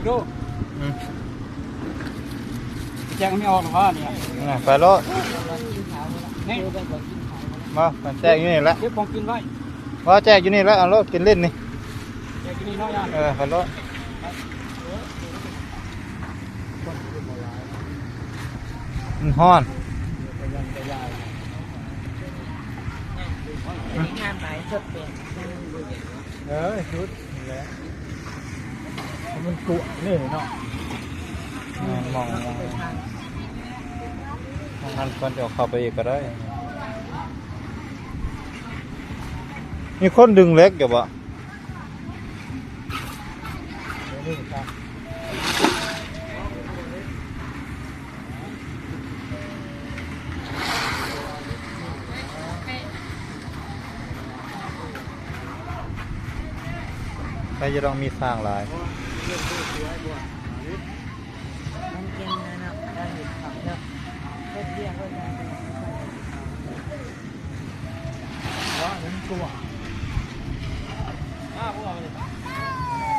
ດູ ອືມ ແຈກໃຫ້ອອກແລ້ວວ່ານີ້ ນະ ໄປໂລດ ນີ້ ມາ ມັນແຈກຢູ່ນີ້ແຫຼະ ເກັບຂອງກິນໄວ້ ວ່າແຈກຢູ່ນີ້ແຫຼະ ເອົາໂລດ ກິນຫຼິ້ນນີ້ ແຈກຢູ່ນີ້ເນາະ ເອີ ໄປໂລດ ມັນຮ້ອນ ງາມຫຼາຍ ສົດເປັນ ເອີ ສຸດ ນີ້ແຫຼະ ມັນກວ້າງເດ້ເນາະ ແມ່ນ ມອງ ມອງ ມອງຫັ້ນ ຄວນຈະເຂົ້າໄປອີກກໍໄດ້ ມີຄົນດຶງເຫຼັກຢູ່ບໍ່? ໃຜຈະຕ້ອງມີສ້າງຫຼາຍ ມັນເກັ່ງນະເນາະ ການເຮັດຂອງເນາະ ເຮັດວຽກເລີຍນະ ເພາະມັນກວ້າງ.